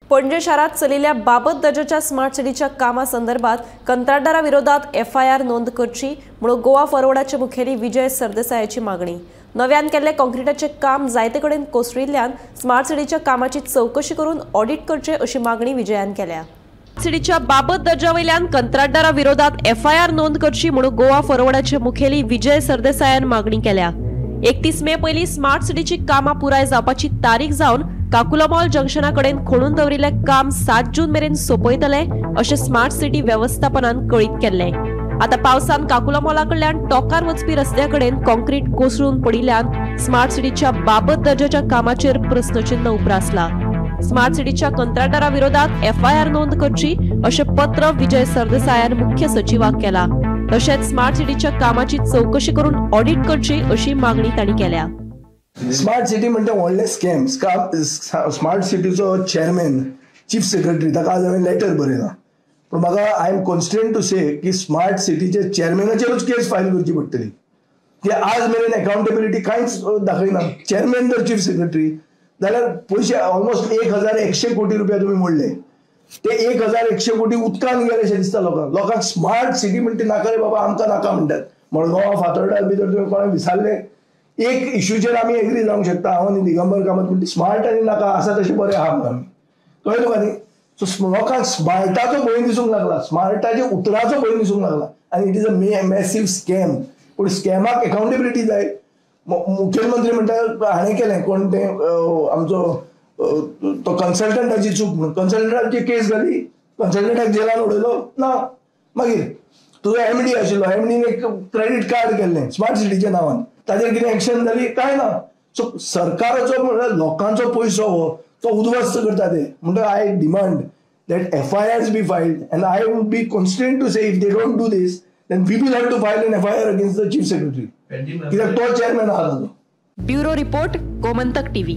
पणजे शारात चलिल्ल्या बाबत दर्जाच्या स्मार्ट सिटीच्या कामा संदर्भात कंत्राटदारा विरोधात एफआयआर नोंद करची म्हणून गोवा फॉरवर्डाचे मुखेली विजय सरदेसायाची मागणी। नव्यान केल्ले कॉन्क्रिटाचे काम जायते कडेन कोसळिल्ल्यान स्मार्ट सिटीच्या कामाची चौकशी करून ऑडिट करचे अशी मागणी विजयान केल्या। सिटीच्या बाबत दर्जा वयल्यान कंत्राटदारा विरोधात एफआयआर नोंद करची म्हणून गोवा फॉरवर्डाचे मुखेली विजय सरदेसायान मागणी केल्या। 31 मे पयलीं स्मार्ट सिटीची कामां पुराय जावपाची तारीख जावन काकुला मॉल जंक्शना कडेन खोणून दवरिल्लें काम 7 जून मेरेन सोंपयतले अशें स्मार्ट सिटी वेवस्थापनान कळीत केल्लें। आतां पावसान काकुला मॉला कडल्यान टोकार वचपी रस्त्या कडेन कॉन्क्रीट कोसळून पडिल्ल्यान स्मार्ट सिटीच्या बाबत दर्जाच्या कामाचेर प्रस्नचिन्न उप्रासला। स्मार्ट सिटीच्या कंत्राटदारा विरोधात एफआयआर नोंद करची अशें पत्र विजय सरदेसायान मुख्य सचिवाक केला। तशेंच स्मार्ट सिटीच्या कामाची चौकशी करून ऑडिट करची अशी मागणी तांणी केल्या। स्मार्ट सिटी म्हणटा व्हडलें स्कॅम। स्मार्ट सिटीचो चेअरमॅन चीफ सेक्रेटरी ताका आज हांवें लेटर बरयलां, पूण म्हाका I am constant to say की स्मार्ट सिटीचे चेअरमॅनाचेरूच केस फायल करची पडटली। की आज मेरेन अकाउंटेबिलिटी कांयच दाखयना। चेअरमॅन जर चीफ सेक्रेटरी जाल्यार पयशे ऑलमोस्ट 1100 कोटी रुपया तुमी मोडले, ते 1100 कोटी उदकान गेले अशें दिसता लोकांक। लोकांक स्मार्ट सिटी म्हणटा नाका रे बाबा, आमकां नाका म्हणटात। मडगांव फातोर्डा बी जर तुवें कोणाक विचारलें एक इश्यूचेर आमी एग्री जावंक शकता, हांव आनी दिगंबर कामत म्हणटा स्मार्ट आनी नाका आसा तशें बरें आहा म्हणून आमी, कळ्ळें तुका न्ही। सो लोकांक स्मार्टाचो भंय दिसूंक लागला, स्मार्टाच्या उतराचो भंय दिसूंक लागला आनी it is a massive scam. पूण स्कॅमाक एकाउंटेबिलिटी जाय। मुखेलमंत्री म्हणटा हाणें केलें, कोण तें आमचो तो कन्सल्टंटाची चूक म्हणून कन्सल्टंटाची केस घाली, कन्सल्टंटाक जेलान उडयलो ना। मागीर तुजो एमडी आशिल्लो, एमडीन एक क्रेडीट कार्ड केल्लें स्मार्ट सिटीच्या नांवान, ताजेर कितें एक्शन जाली कांय ना। सो सरकाराचो म्हणल्यार लोकांचो पयसो हो तो उद्ध्वस्त करता ते। म्हणटा I demand that FIRs be filed and I would be constant to say if they don't do this then we will have to file an FIR against the chief secretary, कित्याक तो चेअरमॅन आहा ताजो। Bureau report, Gomantak TV.